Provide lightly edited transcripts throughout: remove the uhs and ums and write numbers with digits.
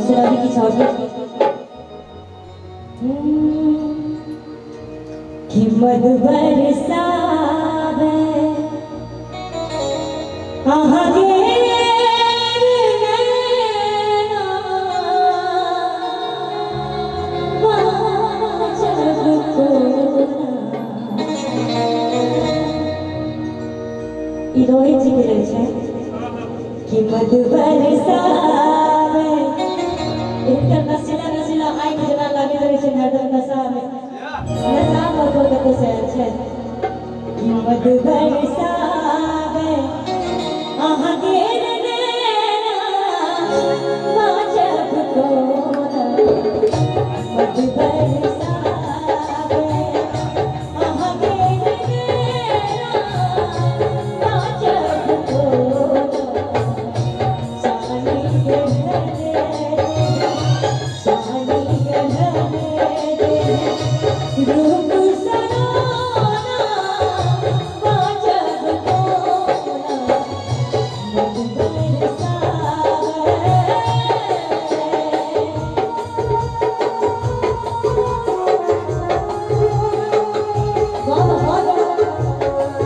सुनाबी की चाहबी कि मध बरसावे आहा गे रोहित जी के रहे कि मध बरसावे इनका नशीला नशीला आँख जना लागैत रहे छै हरदम नशा में नशा में कतौ से आयल छै कि मध बरसावे अहाँ के नैना बाजब कोना मध बरसावे अहाँ के नैना बाजब कोना सानी के रूप सलोना बाजब कोना मध बरसावे। वाह वाह वाह।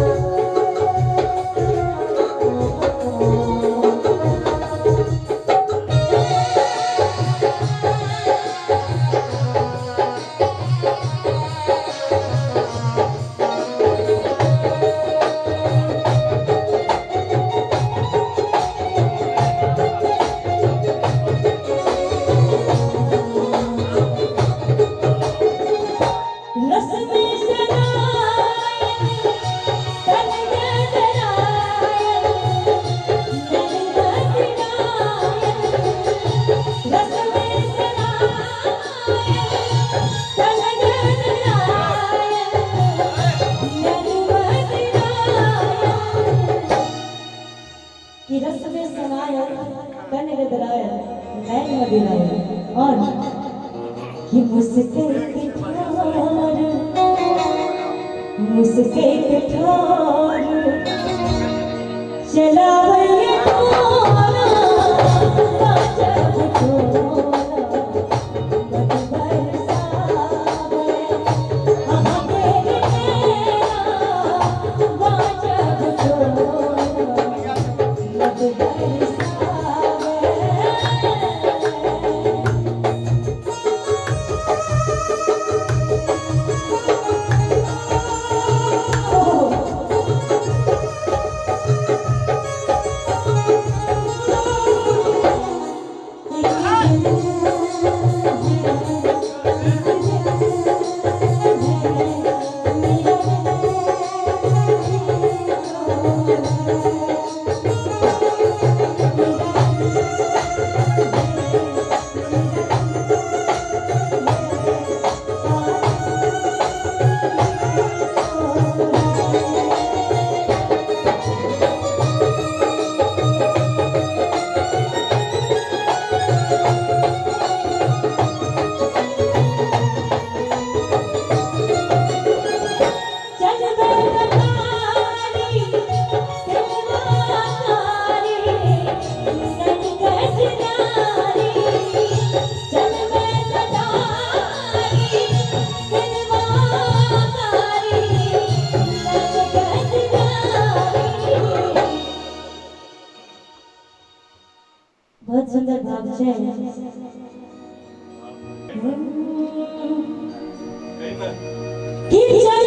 रस में सनायल तन गदरायल नैन मदरायल रस में सनायल तन गदरायल नैन मदरायल कि रस में सनायल तन गदरायल नैन मदरायल और कि मुस्कैत ठोर मुस्कैत ठोर चलावैया कोना बाजब कोना मध बरसावे अहाँ के नैना बाजब कोना मध बरसावे। बहुत सुंदर भाव छै। कि चल